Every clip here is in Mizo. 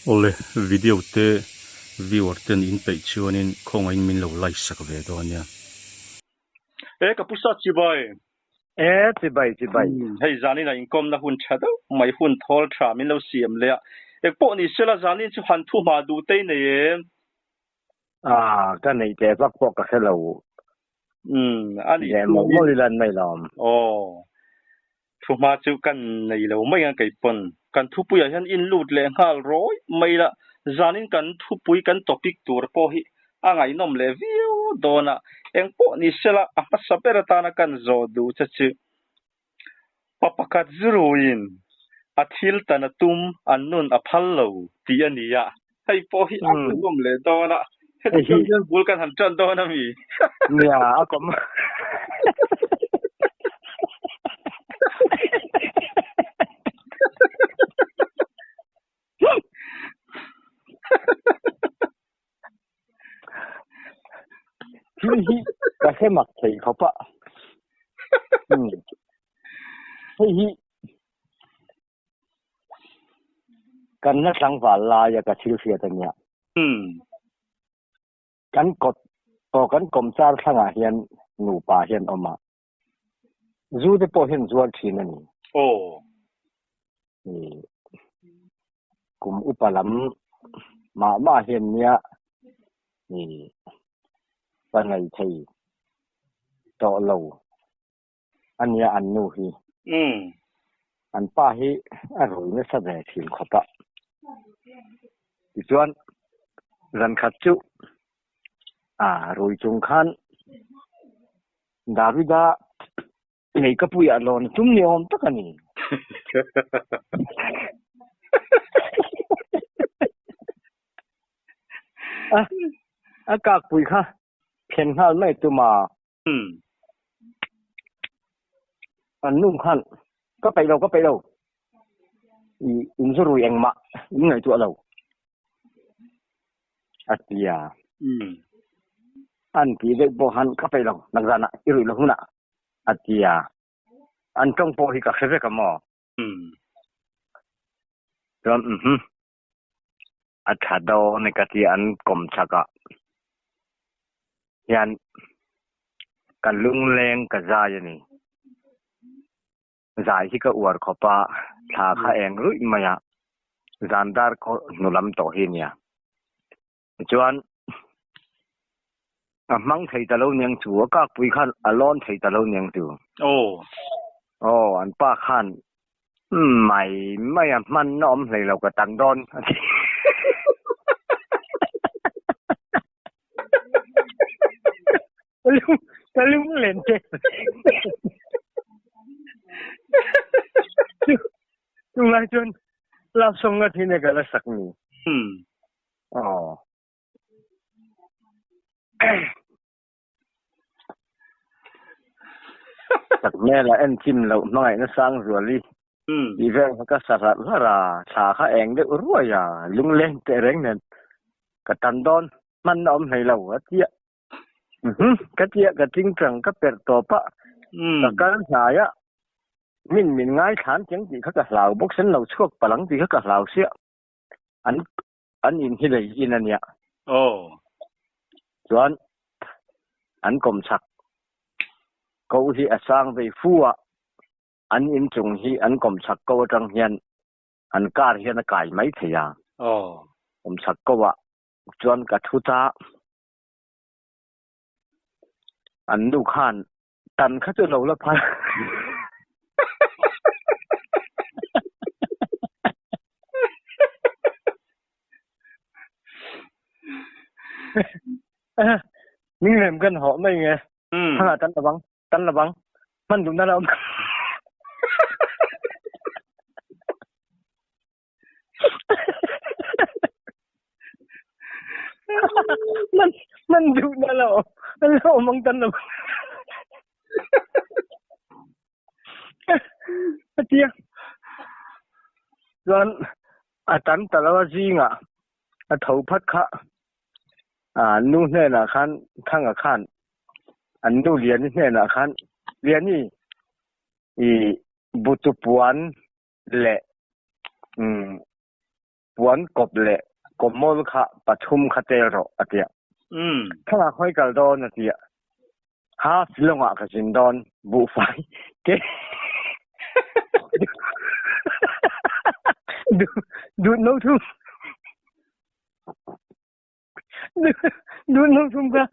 Awle, video te viewer ten in peih chuanin khawngaihin min lo like sak ve dawn nia. E ka pu sa chibai. E chibai chibai. Hei zanin a inkawmna hun tha deuh mai hun thawl tha min lo siam leh a. Engpawh ni sela zanin chu han thu hma duh tei nei em? Ah ka neih teh vak pawh ka hre lo. Umm a nih Leh mawlh mawlh ila an mai lawm. Aw. Thu hma chu kan nei lo mai ang kei pawn. Kan thupuiah hian in lut leh nghal rawi mai la, zanin kan thupui kan topic tur pawh hi a ngaihnawm leh viau dawn a, engpawh ni sela a hmasa ber atana kan zawh duh che chu pa pakhat zuruiin a thil tan a tum an nun a phal lo tih a ni a, hei pawh hi a ngaihnawm leh dawn a, heti chuan hian bul kan han tan dawn a mi? Nia, a kawm. Thil hi ka hre mak thei khawp a. Hei hi kan la tlangval laia ka thil hriat a nia. Kan kawt aw kan kawmchar thlangah hian nupa hian awm a. Zu te pawh hian zuar thin a ni. Aw. Kum upa lam mah mah hian nia pa nei thei tawh lo a nia an nu hi. An pa hi a rui nasa ve thin khawp a. Tichuan zan khat chu a rui chung khan Davida Lei ka puiah lawn a tum ni awm tak a ni. A a kak pui kha phen nghal mai tum a. An nu khan ka peih lo ka peih lo i in zu rui engmah in ngaihtuah lo a ti a. An tih deuh pawh khan ka peih lo nakzanah i ruih lo hunah a ti a, an tawng pawh hi ka hre vek a maw? Chuan umm a tha dawn e ka ti an kawm chak ah hian ka lungleng ka zai a ni. Zai hi ka uar khawp a, thla kha eng ruih mai a, zan dar kawr hnu lam tawh hi a nia. Tichuan, a hmang thei ta lo niang chu, a kakpui khan a lawn thei ta lo niang chu. Aw. Aw, an pa khan mai mai a hman na awm hlei lo ka tan dawn a ti. Ka lung len che. Chunglai chuan love song nga thin e ka la sak ni. Aw. Tak hmel a en chim loh hmangaihna sang zual i tih vel kha ka sa hlarh hlarh a, thla kha eng deuh ruai a, lungleng teh reng nen ka tan dawn hman na awm hlei lo a tia. Ka tia ka tingtang ka perh tawp a, ka kal hnai a, min min ngaithlan chiang tih kha ka hlau bawk sen lo chhuak palang tih kha ka hlau sia. An an in hi lei in a nia. Aw. Chuan an kawm chak ko hi a sang vei fu a, an in chung hi an kawm chak ko atang hian an car hian a kai mai thei a. Aw. Kawm chak ko ah chuan ka thu ta an nu khan Tan kha chu lo la phal. Ning rem kan hawh mai nge. Thangah tan lovang, tan lovang. Hman duhna la awm. Man man duh na lo an lo awm ang tan lo a tia chuan a tan ta lo a zingah a tho phat kha a nu hnenah khan Thanga khan an nu Liani hnenah khan Liani i butu puan leh umm. Puan kawp leh kawmmawl kha pathum kha tel rawh a ti a. Thlalak hawi kal dawn a ti a. Ha Shillong-ah ka zin dawn, buhfai ke duh no thum duh no thum kha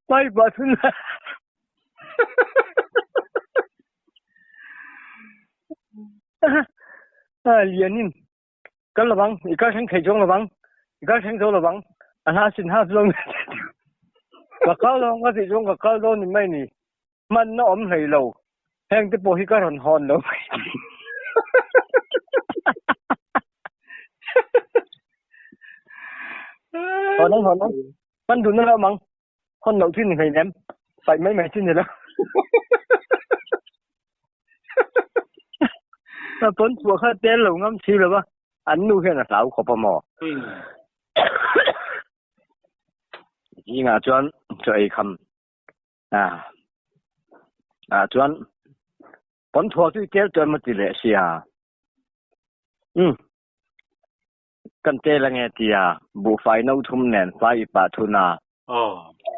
pai pah thun la. Lianin Kal lovang, i kal thleng thei chuang lovang, i kal thleng zo lovang, a hla sin haf zawng ka kal lovang ka tih chuan ka kal dawn ni mai ni, hmanna awm hlei lo, heng te pawh hi ka rawn hawn lo mai ni. Hawn ang, hawn ang, hman duhna la awm ang. Hawn loh chu ni hlei nem, paih mai mai chu ni lo. A pawn chhuah kha tel lo ngam si lo va, an nu hian a hlau khawp a maw? Zingah chuan chaw ei kham ah chuan pawn chhuah chu i tel chuan maw ti leh sia. Umm. Kan tel ange tia buhfai no thum nen fai i pah thun a,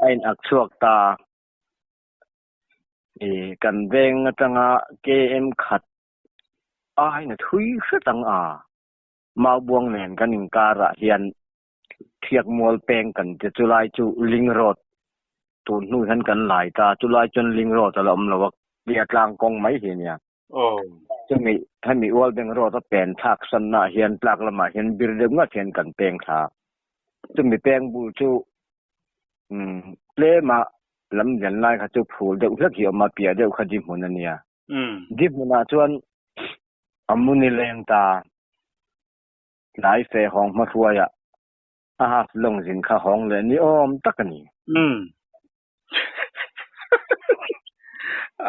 a in ak chhuak ta. I kan veng atanga KM khat aiin a thui hret ang a, Maubuang nen kan inkarah hian Thiakmual peng kan ti chulai chu Ling Road tun hnu hian kan lai ta, chulai chuan Ling Road a la awm lo a, tia tlang kawng mai hi a nia. Chumi hemi Ual Beng Road a pen thlak sanna ah hian tlak lamah hian bir deuh ngat hian kan peng thla. Chumi peng bul chu tlema lam lian lai kha chu phul deuh hlek hi a awm a, piah deuh kha di hmun a nia. Di hmunah chuan a muni leng ta tlai fe hawng hmahruaiah a half lawng zin kha hawng leh ni awm tak a ni.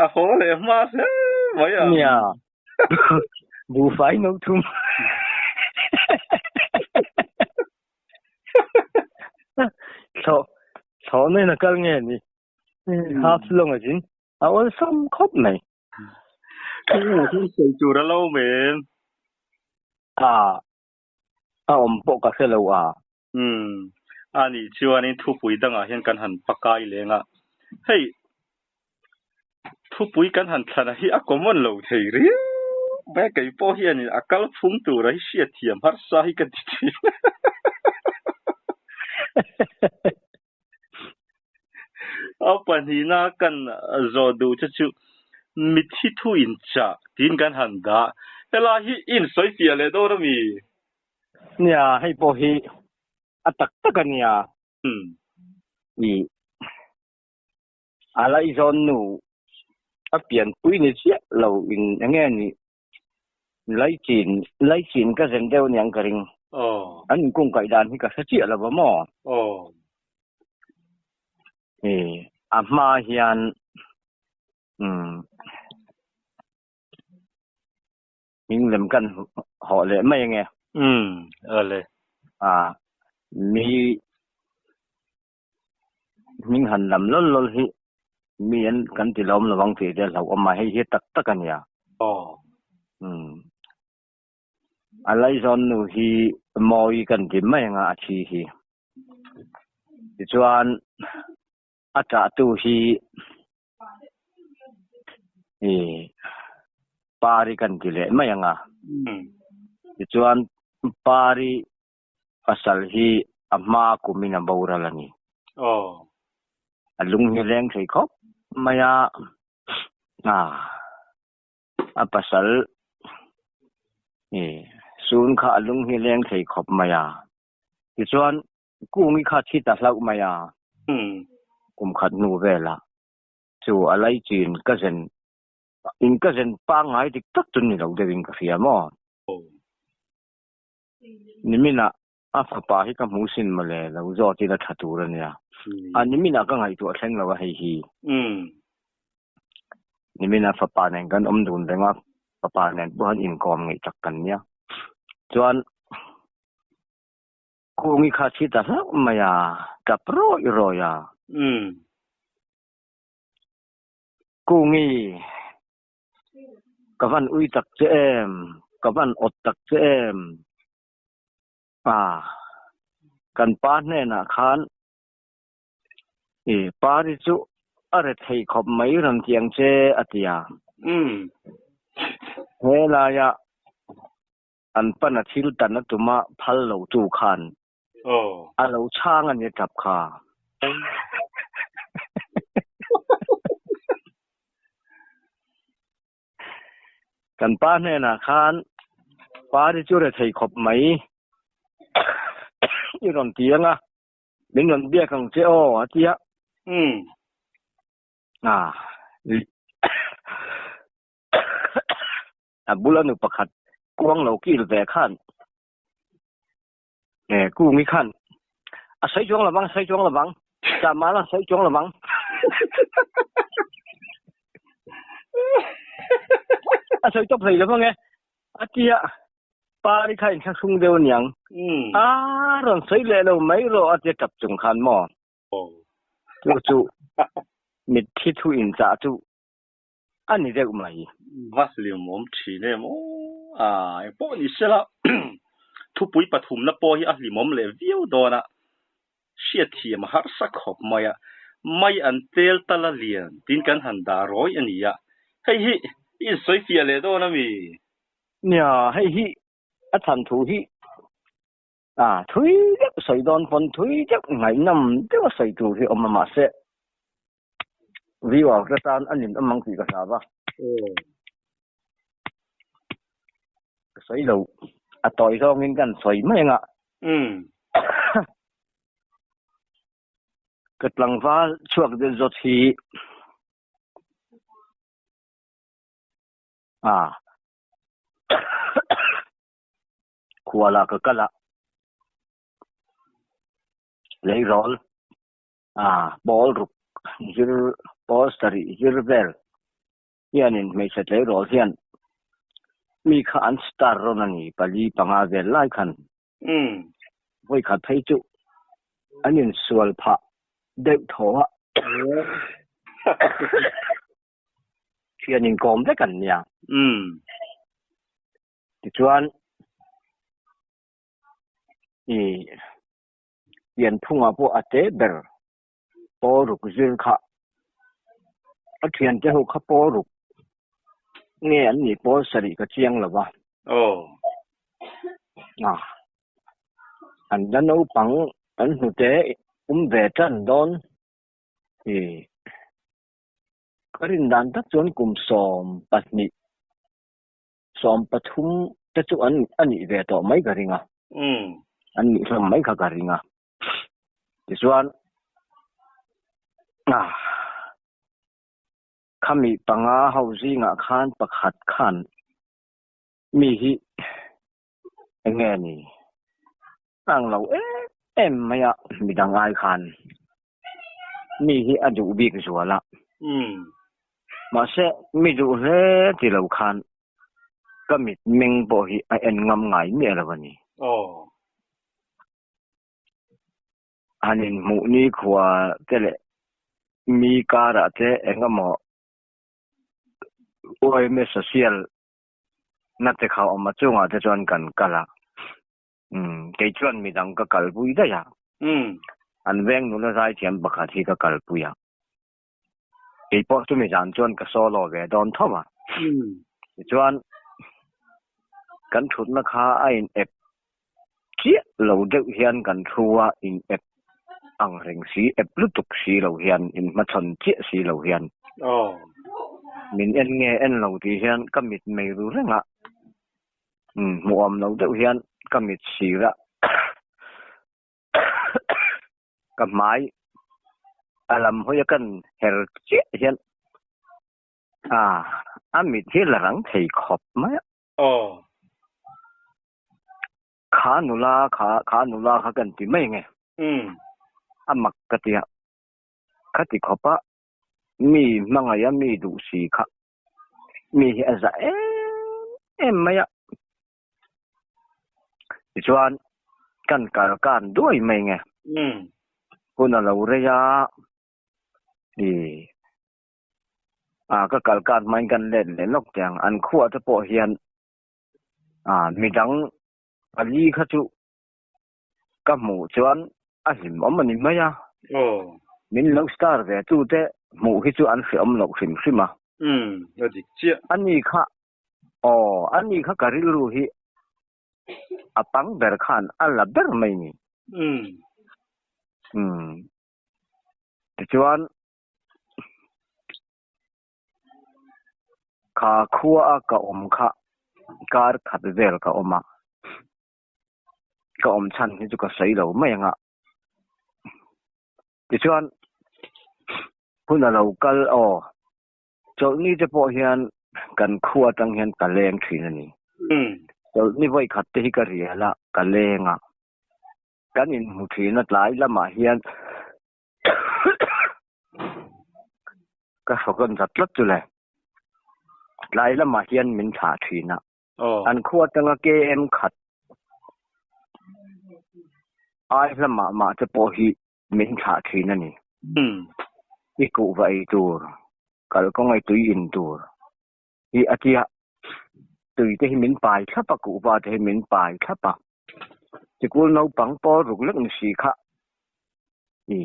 A haw leh hma hle mai a. Nia. Buhfai no thum. Thlawh thlawh na in a kal nge ni. Half long a zin. A awlsam khawp mai. Sawi tur a lo men. A a awm pawh ka hre lo a. Umm, a nih chuanin thupui dangah hian kan han pakai leng a, hei thupui kan han thlan a hi a common lo thei riau mai a, kei pawh hianin a kal phung tura hi hriatthiam harsa hi ka ti thin. A pahnihna kan zawh duh che chu mithi thu inchah tiin kan han dah. Helai hi i insawi fiah leh dawn a mi? Nia, hei pawh hi a tak tak a nia. I a laizawn nu a pianpui ni chiah lo in enge ni laichin laichin ka zen deuh aniang ka ring. An inkung kaih dan hi ka hre chiah lo va maw? I a hma hian umm. Hming lem kan hawh leh mai ange. Umm, ale. A, mi hming han lam lawl lawl hi mi an kan ti lawm lo ang tih te hlauhawm a, hei hi tak tak a nia. Aw. Umm. A laizawn nu hi mawi kan ti mai anga a thi hi. Tichuan a ṭahtu hi I pari kan ti leh mai ang a. Tichuan pari pasal hi a hma kumin a boral a ni. A lung hi leng thei khawp mai a, a pasal i sun kha a lung hi leng thei khawp mai a. Tichuan Kungi kha thi ta hlauh mai a, kum khat hnu velah chu a laichin ka zen in ka zen pangngai dik tak chu ni lo deuhin ka hria maw? Niminah a fapa hi ka hmu sin mawle lo zawt ila tha tur a nia. A niminah ka ngaihtuah thleng lo a hei hi. Niminah fapa nen kan awm dun reng a, fapa nen pawh han inkawm ngeih tak kan nia. Chuan Kungi kha thi ta hlauh mai a, tap rawih rawih a. Kungi, ka van ui tak che em, ka van awt tak che em. A, kan pa hnenah khan i pari chu a re thei khawp mai rawn ti ang che a ti a. Helaia an pana thil tan a tuma phal lo tu khan a lo chhang a ni a tap kha. Kan pa hnenah khan pari chu rethei khawp mai i rawn ti ang a, min rawn biak ang che aw a ti a. A bula nu pakhat kuang lo kil ve khan Kungi khan a sawi chuang lovang, a sawi chuang lovang, Chama la sawi chuang lovang. A sawi tawp hlei lovang e. A tia pari kha inthlahrung deuh aniang. A rawn sawi leh lo mai rawh a tia tap chung khan maw. Chu chu mitthi thu inchah chu a ni deuh mai. Va hlimawm thin em aw. A engpawh ni sela thupui pathumna pawh hi a hlimawm leh viau dawn a, hriatthiam a harsa khawp mai a, mai an tel tal a lian tiin kan han dah rawi a ni a, hei hi i insawi fiah leh dawn a mi? Nia, hei hi a chhan thu hi a thui deuh sawi dawn pawn thui deuh ngaihnawm deuh a sawi tur hi awm a mahse Viewer te tan a nin awm ang tih ka hlau a. Ka sawi lo. A tawi zawngin kan sawi mai ang a. Ka tlangval chhuak deuh zawt hi a khualah ka kal a. Leirawl. A pawl ruk zir pawl sarih zir vel hianin hmeichhe tleirawl hian mi kha an star rawn a ni pali panga vel lai khan vawikhat phei chu an insual phah deuh thaw a thian inkawm vek an nia. Tichuan i Pianphungah pawh a te ber pawl ruk zir kha a thiante ho kha pawl ruk nge an nih pawl sarih ka chiang lo va. An la naupang an hnute um ve tan dawn i ka rin dan tak chuan kum 12 13 te chu an a nih ve tawh mai ka ring a, an nih hlawm mai kha ka ring a. Tichuan khami panga ho zingah khan pakhat khan mi hi eng nge ni ang lo em em mai a midang ai khan mi hi a duh bik zual a. Mahse mi duh hle ti lo khan ka mit meng pawh hi a en ngam ngai miah lo a ni. Han inhmuh nikhua te leh mi karah te eng emaw yma social na te kha awm a chungah te chuan kan kal a. Umm kei chuan midang ka kalpui daih a. An veng nula zaithiam pakhat hi ka kalpui a. Kei pawh chumi zan chuan ka solo ve dawn tho a. Tichuan kan thutna kha a in ep chiah lo deuh hian kan thu a, in ep ang reng si, ep lutuk si lo hian, in hmachhawn chiah si lo hian. Min en nge en lo tih hian ka mit mei ru reng a. Hmuhawm lo deuh hian ka mit sir a. Ka hmai a lam hawi a kan her chiah hian a a mit hi la rang thei khawp mai a. Kha nula kha kha nula kha kan ti mai nge. A mak ka ti a. Khati khawp a mi hmangaih a mi duh si kha mi hi a za em em mai a. Tichuan kan kal kan duai mai nge. Hun a lo rei a, i a ka kal kan hmain kan let leh lawk teh ang. An khuah te pawh hian a midang pali kha chu. Ka hmuh chuan a hlimawm a ni mai a. Aw. Min lo star ve tute hmuh hi chu an hreawm loh hrim hrim a. Umm, a dik chiah. A ni kha, aw, a ni kha ka rilru hi a pang ber khan a la ber mai ni. Umm. Umm. Tichuan. Kha khua a ka awm kha kar khat vel ka awm a, ka awm chhan hi chu ka sawi lo mai ang a. Tichuan hun a lo kal aw, chawlhni te pawh hian kan khua atang hian ka leng thin a ni. Chawlhni vawi khat te hi ka rial a, ka leng a. Kan inhmu thin a tlai lamah hian Ka hrawk zat tlat chu le. Tlai lamah hian min thlah thin a. An khua atanga KM khat ai hlamah mah te pawh hi min thlah thin a ni. I kuhva ei tur, kalkawng ei tui in tur hi a tia. Tui te hi min pai thlap a, kuhva te hi min pai thlap a. Sikul naupang pawl ruk lek ni si kha i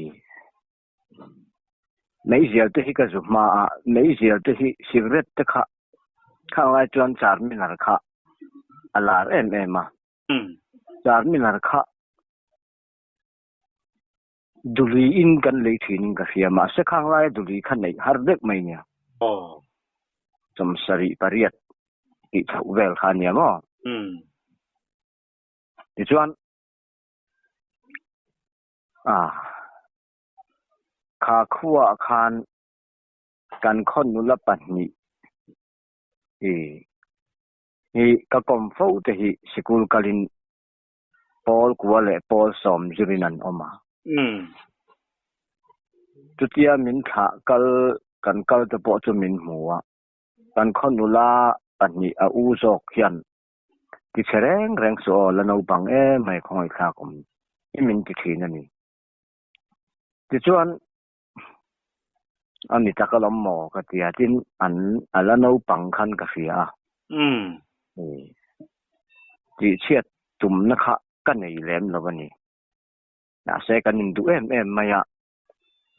meizial te hi ka zu hma a, meizial te hi cigarette te kha khang lai chuan Charminar kha a lar em em a. Charminar kha Duli in kan lei thin in ka hria mahse khang laia duli kha neih har deuh mai nia. Sawmsarih pariat tih chhoh vel kha ania maw? Tichuan ah kha khuaah khan kan khaw nula pahnih i hi ka kawm fo te hi sikul kalin Pawl kua leh pawl sawm zirin an awm a. Chutia min thlah kal kan kal te pawh chu min hmu a. Kan khaw nula pahnih a u zawk hian ti chhe reng reng suh aw, la naupang em mai khawngaihthlak awm hi min ti thin a ni. Tichuan a ni tak alawm maw ka ti a, tin an a la naupang khan ka hria a. Tihchhiat tumna kha ka nei lem lo a ni. Mahse kan induh em em mai a,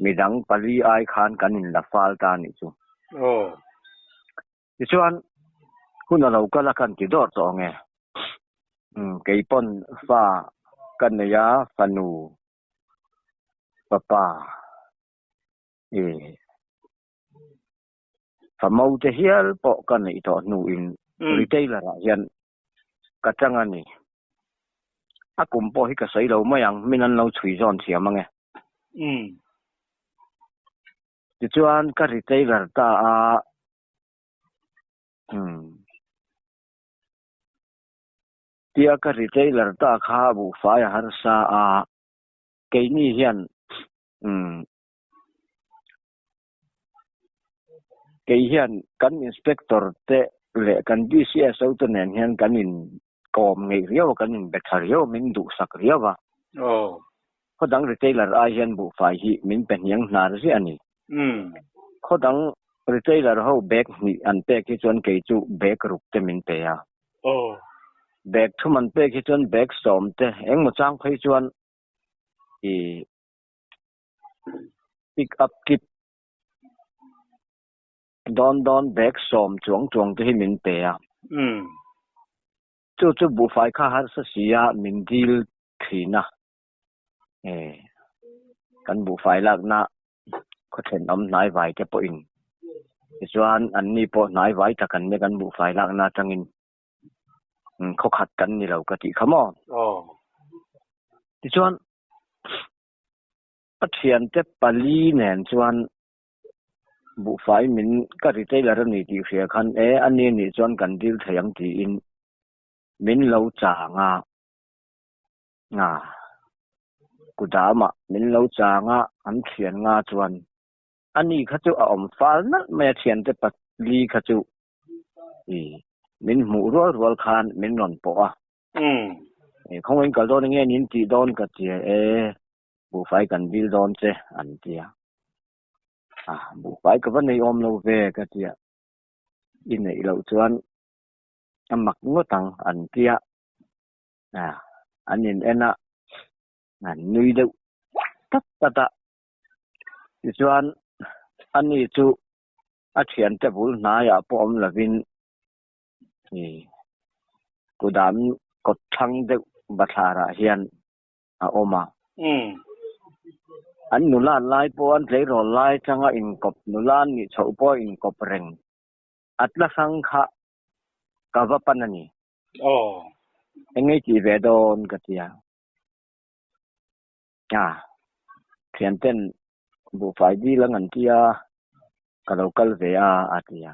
midang pali ai khan kan inla fal ta a nih chu. Tichuan hun a lo kal a kan ti dawr tawh ang e. Keipawn fa ka nei a, fanu Papa i famo te hial pawh ka neih tawh hnuin retailer ah hian ka chang a ni. A kum pawh hi ka sawi lo mai ang, min an lo chhui zawn thiam ang e. Tichuan ka retailer ta a, umm. Tia ka retailer ta kha buhfai a harsa a, keini hian umm kei hian kan inspector te leh kan DCSO te nen hian kan in kawm ngeih riau a, kan in be tha riau a, min duhsak riau a. Khaw dang retailer ai hian buhfai hi min pe hniang hnar ziah a ni. Khaw dang retailer ho bag hnih an pek hi chuan kei chu bag ruk te min pe a. Bag thum an pek hi chuan bag sawm te engmaw chang phei chuan i pick up kit dawn dawn bag sawm chuang chuang te hi min pe a. Chu chu buhfai kha harsa si a min dil thin a. Kan buhfai lakna khaw thenawm hnai vai te pawhin tichuan an ni pawh hnai vai tak an nia kan buhfai lakna atangin khaw khat kan ni lo ka tih kha maw. Tichuan a thiante pali nen chuan buhfai min ka retailer a ni tih hria khan e a ni nih chuan kan dil thei ang tiin min lo chang a. Nga kudamah min lo chang a, an thian nga chuan ani kha chu a awm fal nalh mai a, thiante pali kha chu i min hmuh rual rual khan min rawn pawh a. Khawngaih in kal dawn enge nin tih dawn ka ti a, e buhfai kan dil dawn che an ti a. Buhfai ka va nei awm lo ve ka ti a, i neih loh chuan a mak ngawt ang an ti a. An in en a. An nui deuh tat tat a. Tichuan, ani chu a thiante bul hnaiah pawh awm lovin kudam kawt thlang deuh bathlarah hian a awm a. An nula lai pawh an tleirawl lai changa inkawp nula an nih chhoh pawh a inkawp reng. A tla hrang kha ka va pan a ni. Eng ngei tih ve dawn ka ti a. A, thianten buhfai dil ang an ti a, ka lo kal ve a, a ti a.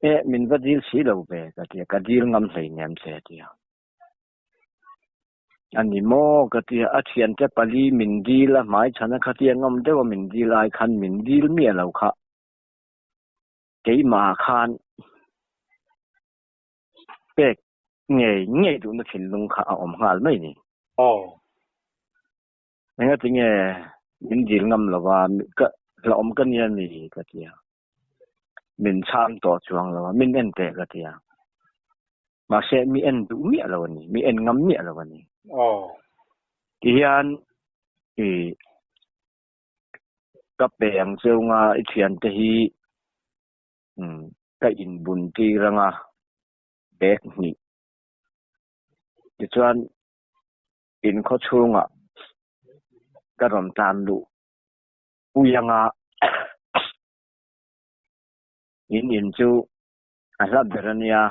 E, min va dil si lo ve, ka ti a, ka dil ngam hleinem che, a ti a. A ni maw, ka ti a, a thiante pali min dil a, hmai chhana khatia ngam deuh a min dil ai khan min dil miah lo kha. Keimah khan pek ngei ngei duhna thinlung kha a awm nghal mai ni. Aw. Engati nge min dil ngam lo va, ka hlauhawm ka nia mi ka ti a. Min chhang tawh chuang lo a, min en teh ka ti a. Mahse mi en duh miah lo a ni, mi en ngam miah lo a ni. Aw. Tihian i ka pe ang cheu nga i thiante hi ka inbun tir anga bag hnih. Tichuan in khaw chhungah ka rawn tlan luh pui anga in in chu a hla ber a nia.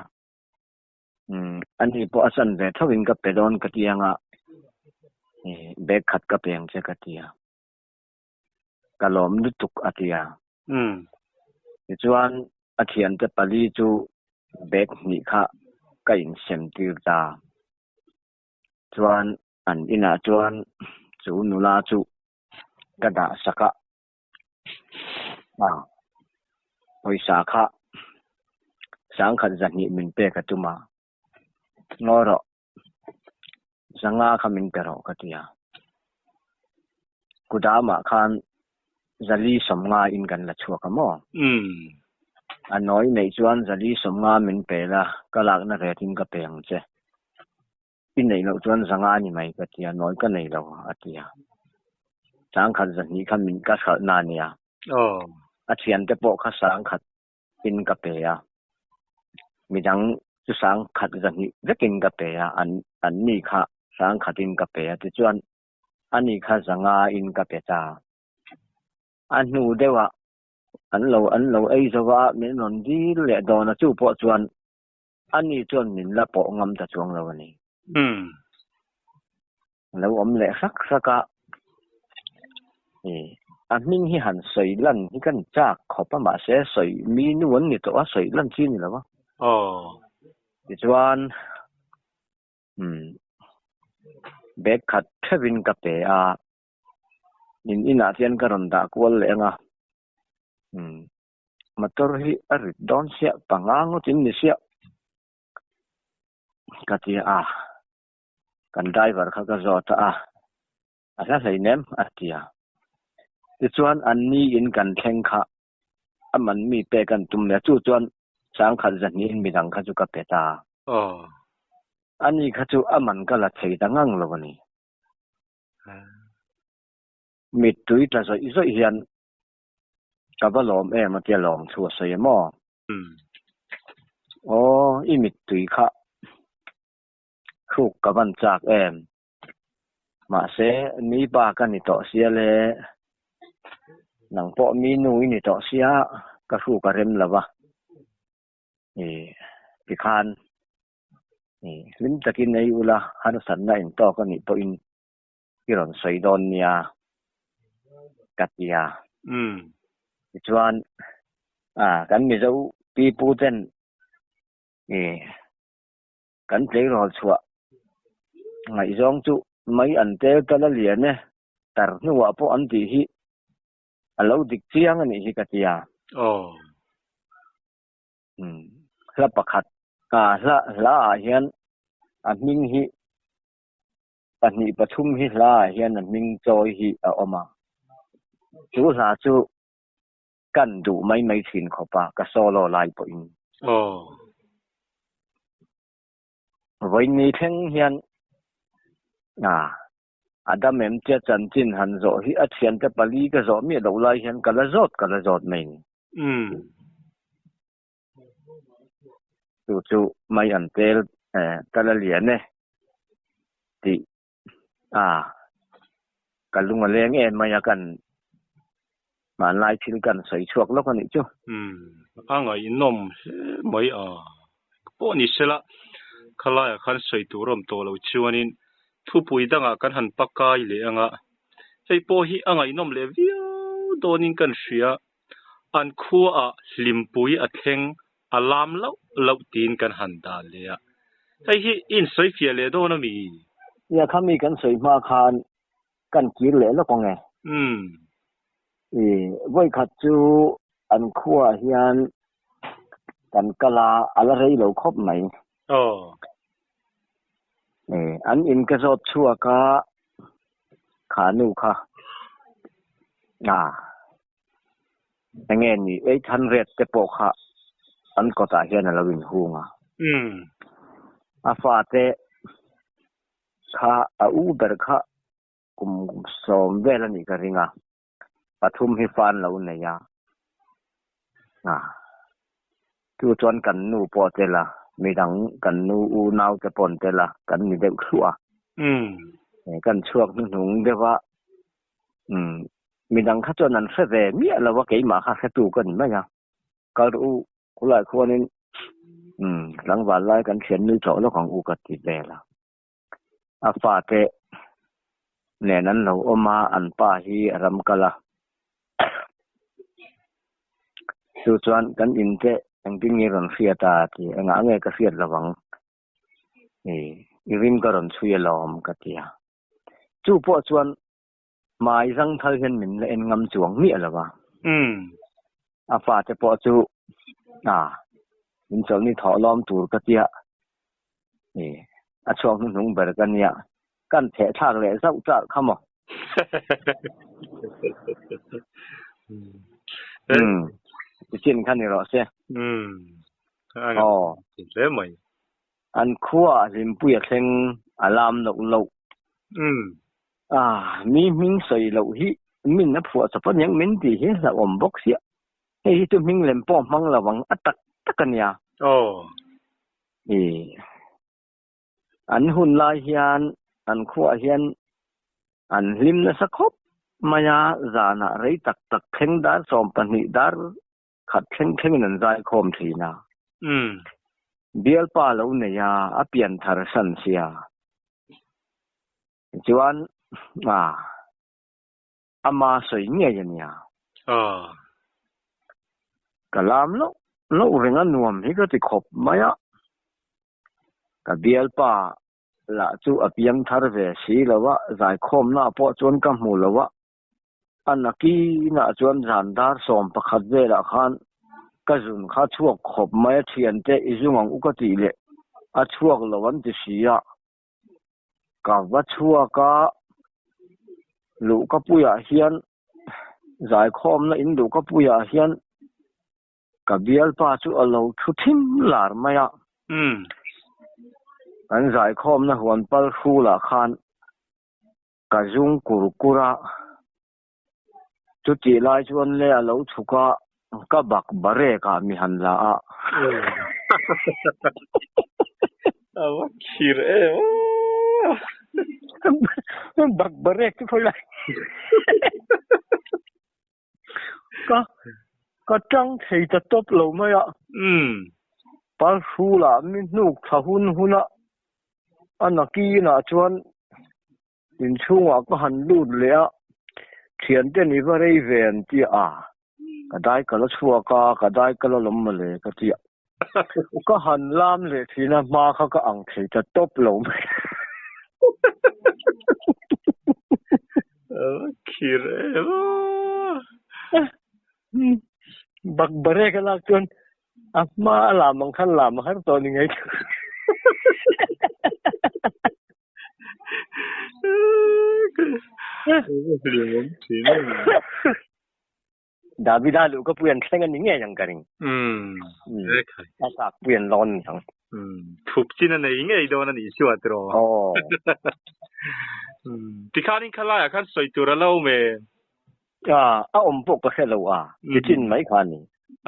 Ani pawh a chan ve tho in ka pe dawn ka ti anga bag khat ka pe ang che ka ti a. Ka lawm lutuk a ti a. Tichuan a thiante pali chu bag hnih kha ka insem tir ta. Chuan an inah chuan chu nula chu ka dah sak a. Pawisa kha sangkhat zahnih min pek a tum a, ngaw rawh, zanga kha min pe rawh ka ti a. Kudamah khan zali sawmnga in kan la chhuak a maw? A nawi neih chuan zali sawmnga min pe la, ka lakna retin ka pe ang che. I neih loh chuan zanga a ni mai ka ti a, nawi ka nei lo a ti a. Sangkhat zahnih kha min ka hralhna a nia. A thiante pawh kha sangkhat in ka pe a, midang chu sangkhat zahnih vekin ka pe a, an an ni kha sangkhat in ka pe a tichuan ani kha zanga in ka pe ta. A hnu deuhah an lo an lo ei zo va, min rawn dil leh dawn a, chu pawh chuan Ani chuan min la pawh ngam ta chuang lo a ni. A lo awm leh hrak hrak a, a hming hi han sawi lan hi kan chak khawp a, mahse sawi mi nu an ni tawh a, sawi lan chi a ni lo a. Tichuan bag khat theuhin ka pe a, in inah hian ka rawn dah kual leh ang a. Motor hi a rit dawn siah panga ngawt in ni siah ka ti a, kan driver kha ka zawt a, a hla hleinem a ti a. Tichuan an ni in kan thleng kha a man mi pek an tum leh a, chu chuan sangkhat zahnih in midang kha chu ka pe ta. Ani kha chu a man ka la thei ta ngang lo a ni. Mittui tla zawih zawih hian Ka va lawm em a tia lawm thu a sawi em aw? Aw, i mittui kha hruk ka van chak em. Mahse, mi pa ka ni tawh sia le, nang pawh mi nu i ni tawh sia, ka hruk a rem lo va. Tikhan hlim takin ei ula, harsatna intawk a nih pawhin i rawn sawi dawn nia ka ti a. Tichuan kan Mizo pipu ten kan tleirawl chhuah ngaihzawng chu mai an tel tal a lian e, tar hnuah pawh an tih hi a lo dik chiang a nih hi ka ti a. Hla pakhat hla hlaah hian a hming hi pahnih pathum hi hla ah hian a hming chawi hi a awm a, chu hla chu kan duh mai mai thin khawp a, ka solo lai pawhin. Vawiin ni thleng hian a. A dam em tia chanchin han zawh hi a thiante pali ka zawh miah loh lai hian ka la zawt ka la zawt mai ni. Chu chu mai an tel ka la lian e tih a ka lung a leng em mai a kan hmanlai thil kan sawi chhuak lawk a nih chu. A ngaihnawm hle mai a. Pawh ni sela khalaiah khan sawi tur a awm tawh lo chuanin thupui dangah kan han pakai leh ang a, hei pawh hi a ngaihnawm leh viau dawnin kan hria. An khuaah hlimpui a thleng a lam loh loh tiin kan han dah leh a. Hei hi i insawi fiah leh dawn a mi? Nia, khami kan sawi hma khan kan kir leh lawk ang e. I vawikhat chu an khuaah hian kan kal a, a la rei lo khawp mai. An in ka zawt chhuak a, kha nu kha. Enge ni 800 te pawh kha an kawtah hian a lo inhung a. A fate kha a u ber kha kum sawm vel a nih ka ring a, pathum hi fa an lo nei a. Chu chuan kan nu pawh a tel a, midang kan nu unau te pawh an tel a, kan ni deuh thluah a. Kan chhuak hnuhnung deuh a, Midang kha chuan an hre ve miah lo a, keimah kha hretu ka ni mai a. Kal rawh u, khulaiah khuanin tlangval lai kan thian nui tawh lawk ang u ka ti vel a. A fate nen an lo awm a, an pa hi a ram kal a. Chu chuan kan in te engtin nge rawn hriat a ti, engah nge ka hriat lo ang, i rim ka rawn chhui alawm ka ti a. Chu pawh chuan hmai zang thal hian min la en ngam chuang miah lo va. A fate pawh chu a min chawlhni thawh lawm tur ka tia e a chhuak hnuhnung ber ka nia kan theh thlak leh zauh char kha maw. Tichin kha ni rawh se. Aw. Hle mai. An khuaah hlimpui a thleng a lam loh loh. Ah, mi hming sawi loh hi min a phuah chawp aniang min tih hi hlauhawm bawk sia. Hei hi chu hming lem pawh hmang lo ang a tak tak ania. I an hun lai hian an khuaah hian an hlim nasa khawp mai a, zanah rei tak tak thleng dar 12 dar khat thleng thlengin an zai khawm thin a. Bialpa lo nei a, a pian thar san sia. Tichuan, a, ama sawi ngei a nia. Ka lam loh loh reng a nuam hi ka ti khawp mai a. Ka bialpa lah chu a piang thar ve si lo a, zaikhawmna pawh chuan ka hmu lo a. A nakinah chuan zan dar 11 velah khan ka zun kha chhuak khawp mai a thiante i zung ang u ka tih leh a chhuak lo an ti si a. Ka va chhuak a, luhkapuiah hian zaikhawmna in luhkapuiah hian ka bialpa chu a lo thu thim lar mai a. Kan zaikhawmna huan pal hrulah khan Ka zung kur kur a, chutih lai chuan le a lo chhuk a, ka bak barek ah mi han la a. A va khir em aw. Bak barek chu khawi lai. Ka ka tang thei ta tawp lo mai a. Palhrulah mi hnuk thla hun hun a, a nakinah chuan inchhungah ka han lut leh a, thiante ni va rei ve an ti a, ka dai ka la chhuak a, ka dai ka la lawm mawle ka ti a. Ka han lam leh thin a, hma kha ka ang thei ta tawp lo mai. Khir em a. Bak bare ka lak chuan a hma a lam ang khan lam a har tawh ni ngai. Hlimawm thin em. Davida luh ka pui an thleng a ni ngei ang ka ring. Umm. A sak pui an lawn ni ang. Thup chin a nei ngei dawn a nih chu a tiraw. Aw. Tikhanin khalaiah khan sawi tur a lo awm e. A, a awm pawh ka hre lo a, ti chin mai kha a ni.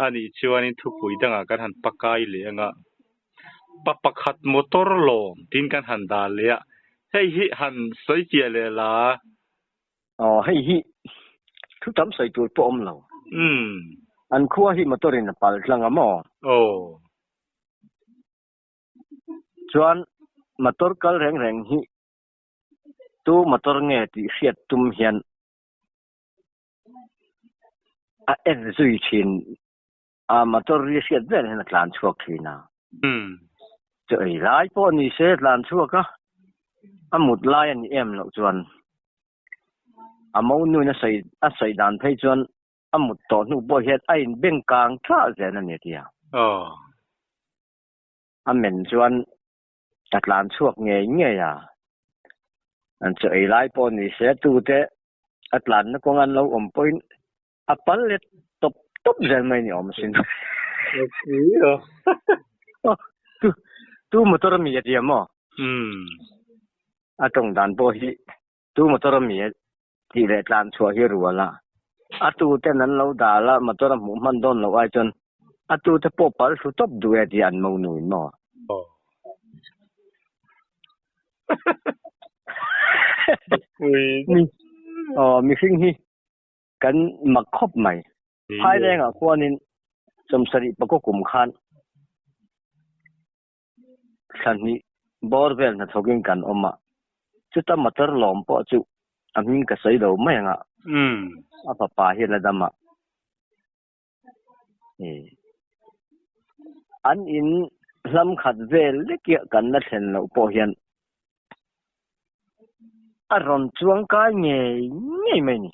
A nih chuanin thupui dangah kan han pakai leh anga pa pakhat motor lawm tiin kan han dah leh a, hei hi han sawi chiah leh la. Aw, hei hi thu tam sawi tur pawh awm lo. An khua hi motor in a pal tlang a maw? Aw. Chuan motor kal reng reng hi tu motor nge tih hriat tum hian a en zui thin a, motor ri hriat vel hian a tlan chhuak thin a. Chu ei lai pawh ni se tlan chhuak a, a mut lai a ni em loh chuan a monuin a sawi a sawi dan phei chuan a mut tawh hnu pawh hian a inbeng kang thlah zel a ni a ti a. A men chuan a tlan chhuak ngei ngei a, an chaw ei lai pawh ni se tute a tlanna kawng an lo awm pawhin a pal let tawp tawp zel mai ni awm asin. Tu tu motor ami a tia maw? A tawng dan pawh hi tu motor ami a tih leh tlan chhuah hi rual a, a tu ten an lo dal a motor a hmuh hman dawn loh ai chuan a tu te pawh pal thlu tawp duh e tih an mo nu in maw? Aw mihring hi kan mak khawp mai. Phailengah khuanin sawmsarih pakaw kum khan thla hnih bawr vel hnathawkin kan awm a, chuta motor lawm pawh chu a hming ka sawi lo mai ang a, a fapa hian a dam a. An in hlam khat vel lekiah kan la thlen loh pawh hian a rawn chuang kai ngei ngei mai ni.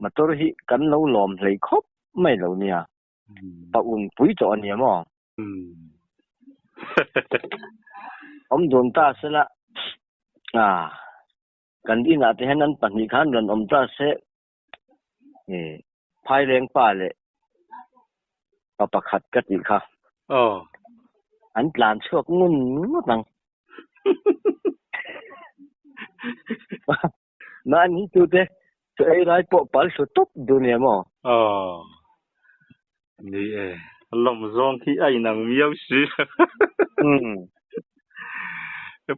Motor hi kan lo lawm hlei khawp mai lo nia. Pa un pui tawh a nia maw? Awm dun ta sela kan inah te hian an pahnih khan rawn awm ta se Phaileng pa leh pa pakhat ka tih kha. An tlan chhuak ngun ngawt ang. Mahni tute chu ei lai pawh pal hlu tawp duh nia maw? Aw. Ni e. Lawm zawng hi a inang miau si.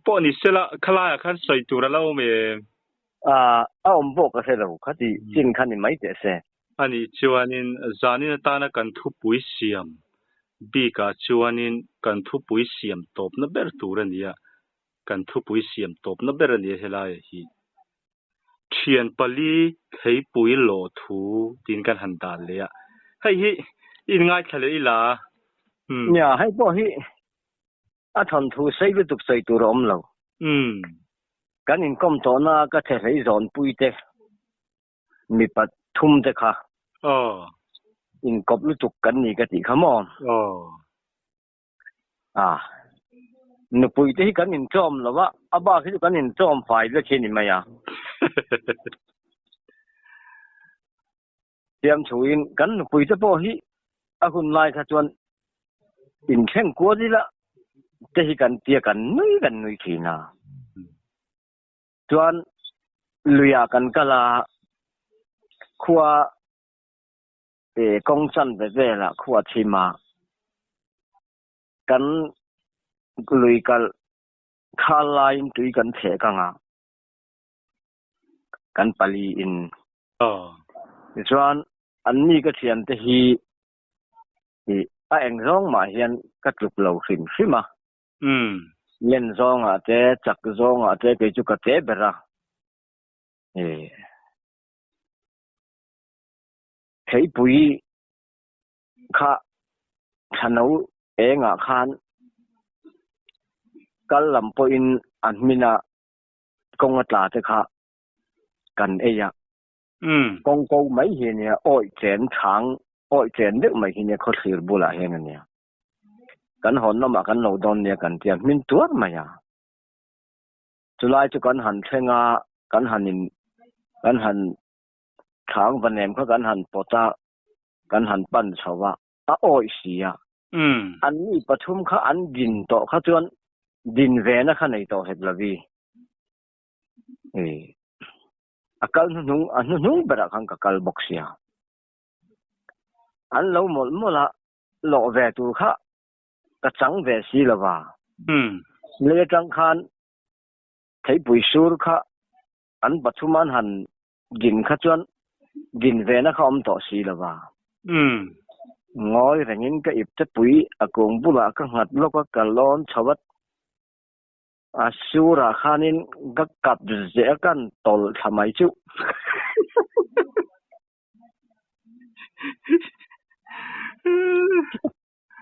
Pawh ni sela khalaiah khan sawi tur a lo awm em? A awm pawh ka hre lo kha ti chin kha ni mai teh se. A nih chuanin zanin atana kan thupui siam bikah chuanin kan thupui siam tawpna ber tur a ni a, kan thupui siam tawpna ber a ni a helaiah hi. Thian pali theipui lawh thu tiin kan han dan leh a, hei hi in ngaithla leh ila. Nia, hei pawh hi A thawnthu sei lutuk sawi tur a awm lo. Kan inkawm tawhna ka the hlei zawnpui te, mipa thum te kha inkawp lutuk kan ni ka tih kha maw? A, nupui te hi kan intlawm lo a, a bak hi chu kan intlawm fai vek hi a ni mai a. Siamchhuin kan nupui te pawh hi a hun lai kha chuan inthleng kual ila te hi kan tia kan nui kan nui thin a. Chuan luiah kan kal a, khua kawng chan ve velah khua chhim a, kan lui kal khal laiin tui kan chheh kang a. Kan pali in. Tichuan an mi ka thian te hi a eng zawng mah hian ka tluk lo hrim hrim a. Len zawngah te, chak zawngah te kei chu ka che ber a. Theipui kha thlano engah khan kal lam pawhin a hmin a. Kawng a tla te kha kan ei a. Kawng ko mai hi a nia, awih chen chhang, awih chen deuh mai hi nia khawthlir bulah hian a nia. Kan hawn lamah kan lo dawn nia kan tia hmin tuar mai a. Chulai chu kan han thleng a, kan han in, kan han chhang va nem kha kan han pawt a, kan han pan chho a, a awih si a. An ni pathum kha an din tawh kha chuan din ve na kha nei tawh hek lovi. A kal hnuhnung a hnuhnung berah khan ka kal bawk sia. An lo mawlh mawlh a, lawh ve tur kha ka chang ve si lova. Lei atang khan theipui sur kha an pathum an han din kha chuan din ve na kha awm tawh si lova. Ngawi rengin ka ipte pui a kung bulah ka nghat lawk a, ka lawn chho a. A surah khanin ka kap zeh a kan tawlh thla mai chu.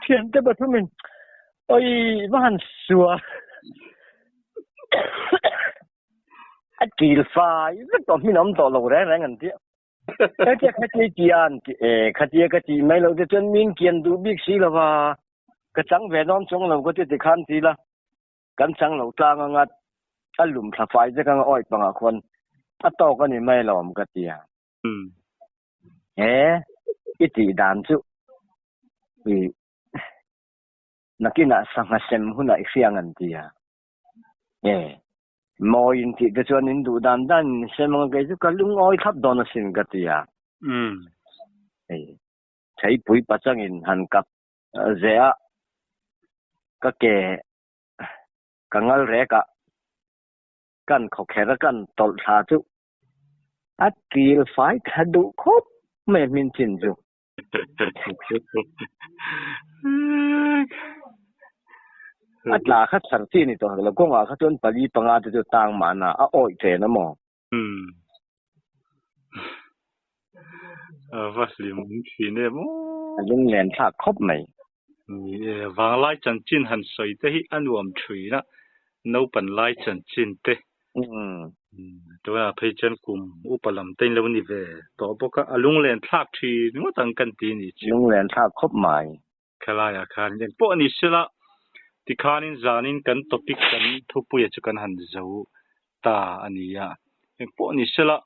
Thiante pathumin Oi va han sua a kil fai vek tawh hmin a awm tawh lo reng reng an tia. Hetia khatia i ti a an ti e, khatia ka tih mai loh te chuan min kian duh bik si lo va, ka chang ve dawn chuang lo ka ti tikhan ti la, kan chang lo tlang anga a lum thla fai vek anga awi pangah khuan a tawk a ni mai lo awm ka ti a. He i tih dan chu i nakinah sangha sem hunah i hria ang an ti a. E mawi in tih te chuan in duh dan dan in sem anga kei chu ka lungawi thlap dawn asin ka ti a. Hei Theipui pachangin han kap zeh a ka ke ka ngal rek a kan khawkher a kan tawlh thla chu a kil fai thla duh khawp mai a hmin chin chu. A tla kha chhar chi ni tawh lo kawngah kha chuan pali panga te chu tang mahna a awih chen a maw? Umm. A va hlim awm thin em aw. A lunglen thlak khawp mai. Ni e, vanglai chanchin han sawi te hi a nuam thin a, naupan lai chanchin te. Umm. Tunah phei chuan kum upa lam te in lo ni ve tawh bawk a, a lunglen thlak thin ngawt ang kan ti ni chu. Lunglen thlak khawp mai. Khalaiah khan engpawh a ni sela, tikhanin zanin kan topic kan thupuia chu kan han zo ta a ni a, engpawh a ni sela.